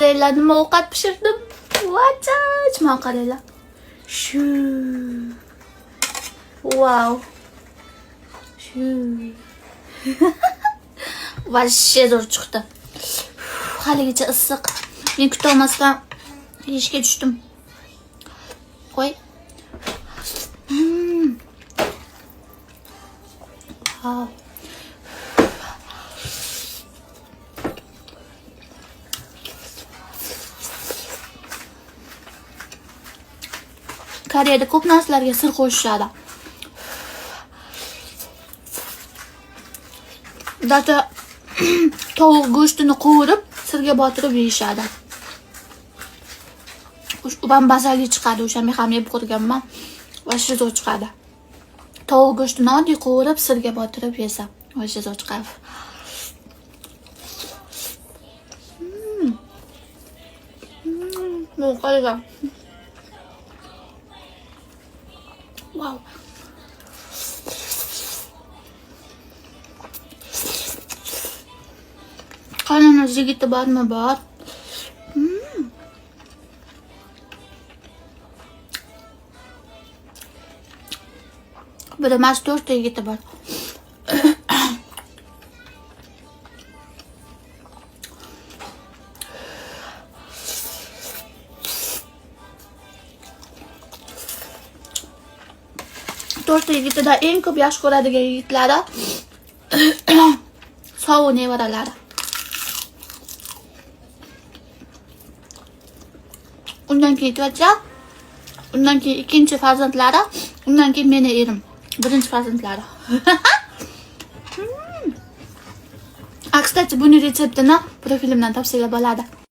Qaranglar, nima ovqat pishirdim. Vachach, mana qaranglar. Shu. Wow. Shu. Вообще zo'r chiqdi. Haligacha issiq. Men kutolmasdan yeyishga tushdim. Qo'y. Wow. Koreyada ko'p narsalarga sir qo'shishadi. Даже tovuq go'shtini qovurib, sirga botirib yeyishadi. U ham mazali chiqadi, o'sha men ham yeb ko'rganman. Вообще zo'r chiqadi. Tovuq go'shtini oddiy qovurib, sirga botirib yesa, вообще zo'r chiqadi. Bu qarang. Wow. Qaynona yigiti bormi? Bor. Bir emas, to'rtta yigiti bor. To'rtta yigitidan eng ko'p yaxshi ko'radigan yigitlari sovuq nevaralari. Undan keyin tyocha, undan keyin ikkinchi farzandlari, undan keyin meni erim, birinchi farzandlari. A, кстати, buni retseptini profilimdan topsanglar bo'ladi.